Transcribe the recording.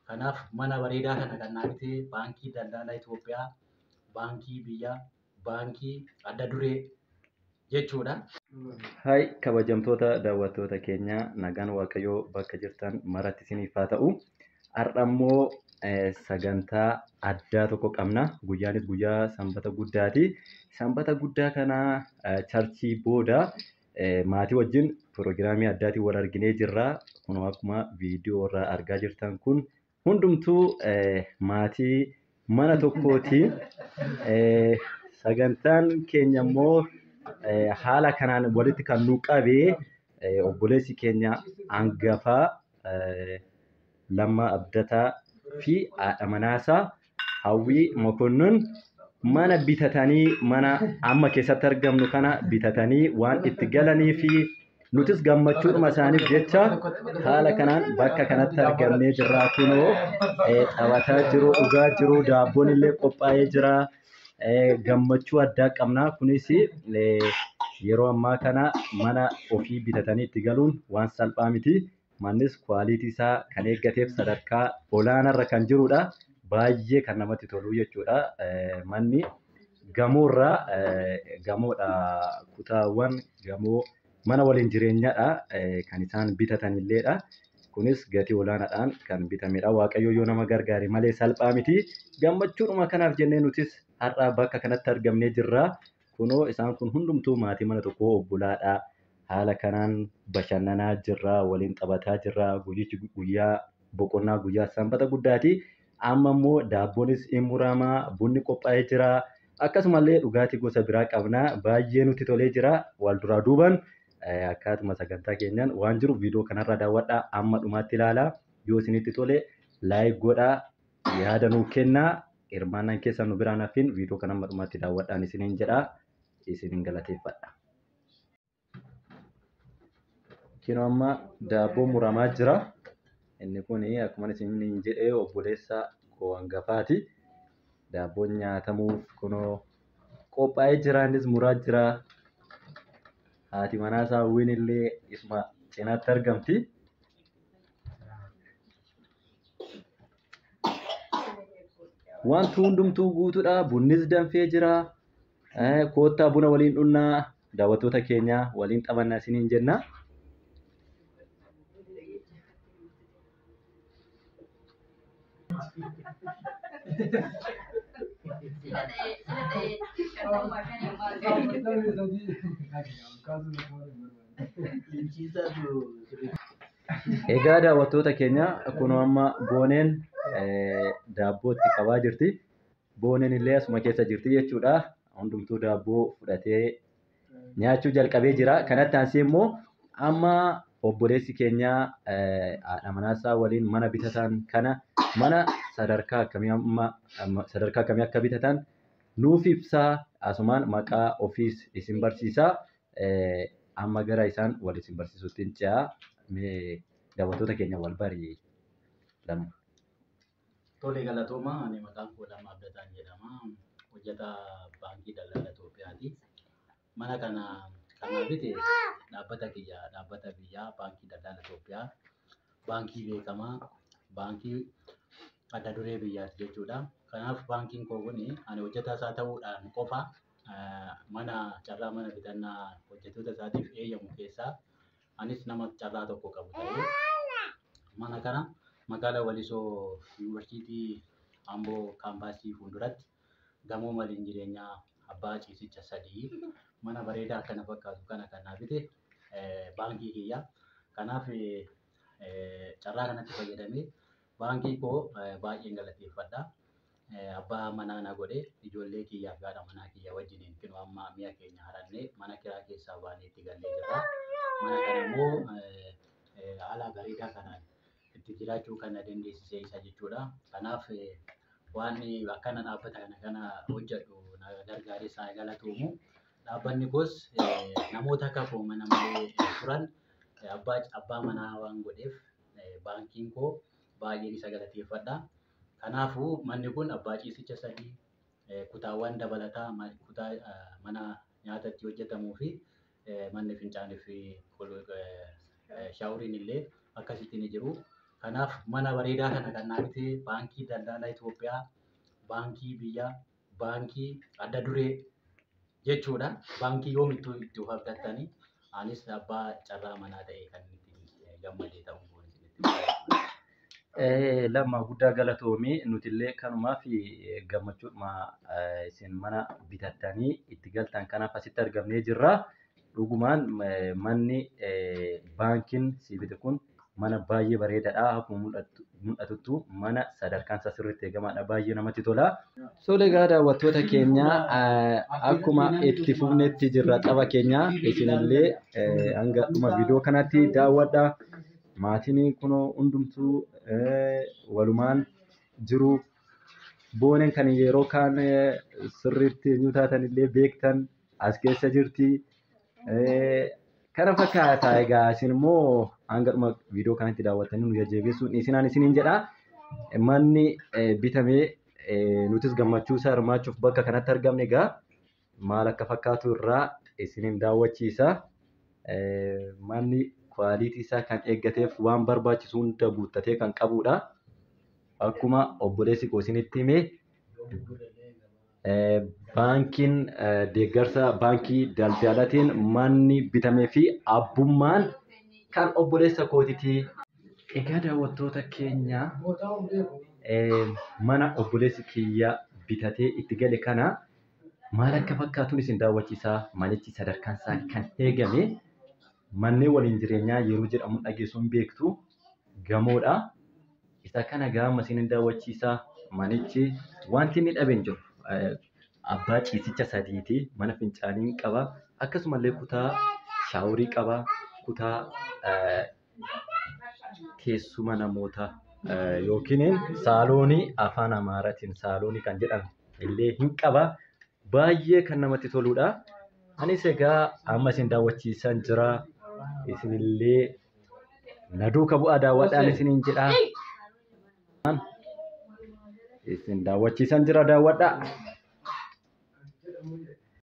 Kanaaf mana bareedaa kana kan naa bite Baankii Daldala Itoophiyaa, baankii biyyaa, baankii adda duree jechuudha. Hai kabajamtoota daawwattoota keenya, nagaan Waaqayyoo bakka jirtan maratti isiniif haa ta'u. Har'a immoo sagantaa addaa tokko qabna. Guyyaanis guyyaa sanbata guddaati. Sanbata guddaa kana charchii booda maatii wajjin piroogiraamii addaatiin wal arginee jirra. Kunoo akkuma viidiyoo irraa argaa jirtan kun hundumtuu maatii mana tokkooti. Sagantaan keenya immoo haala kanaan walitti kan nu qabe obboleessi keenya hangafaa Lammaa Abdataa fi haadha manaasaa Hawwii Mokonnon mana bitatanii, mana amma keessatti argamnu kana bitatanii waan itti galanii fi nutis gammachuudhuma isaaniif jecha haala kanaan bakka kanatti argamnee jirra. Kunoo taphataa jiru, dhugaa jiru, daabboon illee qophaa'ee jira. Gammachuu addaa qabna. Kunis yeroo ammaa kana mana ofii bitatanii itti galuun waan salphaa miti. Mannis kwaalitii isaa kan eeggateef sadarkaa olaanaarra kan jirudha. Baay'ee kan namatti tolu jechuudha. Manni gamoorraa gamoodha, kutaawwan gamoo mana waliin jireenyaadha kan isaan bitatanilleedha. Kunis gatii olaanaadhaan kan bitamedha. Waaqayyo yoo nama gargaare malee salphaa miti. Gammachuudhuma kanaaf jennee nutis har'a bakka kanatti argamnee jirra. Kunoo isaan kun hundumtuu maatii mana tokkoo obbolaadha. Haala kanaan bashannanaa jirra, waliin taphataa jirra. Guyyichi guyyaa boqonnaa guyyaa sanbata guddaati. Amma immoo daabboonis hin muramaa, bunni qophaa'ee jira. Akkasumallee dhugaatii gosa biraa qabna. Baay'ee nutti tolee jira. Wal duraa duuban akkaatuma sagantaa keenyaan waan jiru viidiyoo kanarra daawwadhaa, amma dhumaatti ilaalaa. Yoo isinitti tole laayik godhaa, yaada nuu kennaa. Hirmaannaan keessan nu biraan hafin, viidiyoo kana amma dhumaatti daawwadhaan isiniin jedhaa. Isiniin galateeffadha. Kinoo amma daabboo muramaa jira. Inni kun akkuma isiniin jedhee obboleessa koo hangafaati. Daabboon nyaatamuuf kunoo qophaa'ee jira, innis muraa jira. Haati manaa isaa Hawwiin illee isuma cinaatti argamti. Wanti hundumtuu guutuudha. Bunnis danfee jira. Koottaa buna waliin dhunnaa, daawwattoota keenya waliin taphannaa isiniin jenna. Egaa daawwattoota keenya, kunoo amma Booneen daabboo itti qabaa jirti. Booneen illee asuma keessa jirti jechuudha. Hundumtuu daabboo fudhatee nyaachuu jalqabee jira. Kanatti aansee immoo amma obboleessi keenya haadha manaasaa waliin mana bitatan kana mana sadarkaa akkamii amma sadarkaa akkamii akka bitatan nuuf ibsaa, asumaan maqaa ofiis isin barsiisaa. Amma gara isaan wal isin barsiisutti hin ce'aa. Mee daawwattoota keenya wal bari, Lamma. Tole, galatooma. Ani maqaan koo Lammaa Abdataan jedhama. Hojjetaa Baankii Daldala Itoophiyaati. Mana kana kan naa bite dhaabbata kiyya, dhaabbata biyyaa, Baankii Daldala Itoophiyaa, baankii beekamaa, baankii adda duree biyyaati jechuudha. Kanaaf baankiin koo kun ani hojjetaa isaa ta'uudhaan qofa mana carraa mana bitannaa hojjettoota isaatiif eeyyamu keessaa anis nama carraa tokko qabu ta'ee mana kana magaalaa Walisoo, Yuunivarsiitii Amboo kaampaasii fuulduratti, gamoo waliin jireenyaa abbaa ciisicha 3, mana bareedaa akkana fakkaatu kana kan naa bite baankii kiyya. Kanaaf carraa kanatti fayyadamee baankii koo baay'een galateeffadha. Abbaa manaa na godhe, ijoollee kiyyaa fi haadha manaa kiyya wajjiniin kinoo amma mi'a keenya harannee mana kiraa keessaa baanee itti gallee jirra. Mana kana immoo haala bareedaa kanaan itti jiraachuu kan na dandeessise isa jechuudha. Kanaaf waan akkana dhaabbata kana hojjedhu na gargaare isaa galatoomu. Dhaabbanni koos namoota akka koo mana malee turan abbaa manaa waan godheef baankiin koo baay'een isa galateeffadha. Kanaafuu manni kun abbaa ciisicha 3, kutaawwan dabalataa, kutaa mana nyaata itti hojjetamuu fi manni fincaanii fi shaawuriin illee akkasitti ni jiru. Kanaaf mana bareedaa kana kan naa bite Baankii Daldala Itoophiyaa, baankii biyyaa, baankii adda duree jechuudha. Baankii yoomittuu itti of abdattanii anis abbaa carraa manaa ta'e kan itti gammadee ta'uun kun isinitti hima. Lammaa guddaa galatoomii nutillee kanumaaf gammachuudhuma isin mana bitattanii itti galtan kanaaf asitti argamnee jirra. Dhugumaan manni baankiin si bite kun mana baay'ee bareedaadha. Akkuma mul'atuttu mana sadarkaan isaa sirriitti eegamaadha. Baay'ee namatti tola. Tole egaa daawwattoota keenya akkuma itti fufnetti jirra tapha keenya isinillee hanga dhuma viidiyoo kanatti daawwadha. Maatiin kunoo hundumtuu walumaan jiru. Booneen kan yeroo kaan sirriitti eenyu taatan illee beektan as keessa jirti. Kana fakkaata egaa isin immoo hanga dhuma viidiyoo kanatti daawwattanii nu jajjabeessuun isinaan isiniin jedha. Manni bitamee nutis gammachuu isaa hirmaachuuf bakka kanatti argamne egaa maal akka fakkaatu irraa isiniin daawwachiisa. Manni kwaalitii isaa kan eeggateef waan barbaachisu hunda guuttatee kan qabudha. Akkuma obboleessi koo isinitti hime baankiin deeggarsa baankii daldalaatiin manni bitamee fi abbummaan kan obboleessa kootiiti. Egaa daawwattoota keenya mana obboleessi kiyya bitatee itti gale kana maal akka fakkaatuun isin daawwachiisa. Manichi sadarkaan isaa kan eegame manneen waliin jireenyaa yeroo jedhamu dhageessuun beektu gamoodha. Isa kana gama isin daawwachiisa. Manichi wanti inni dhabe hin jiru. Abbaa ciisicha sadiiti. Mana fincaanii qaba. Akkasumallee kutaa shaaworii qaba. Kutaa teessuma namoota yookiin saaloonii afaan Amaaraatiin saaloonii kan jedhamu illee hin qaba. Baay'ee kan namatti toludha. Anis egaa amma isin daawwachiisan jira. Isinillee na duuka bu'aa daawwadhaan isiniin jedha. Isin daawwachiisan jira daawwadhaa.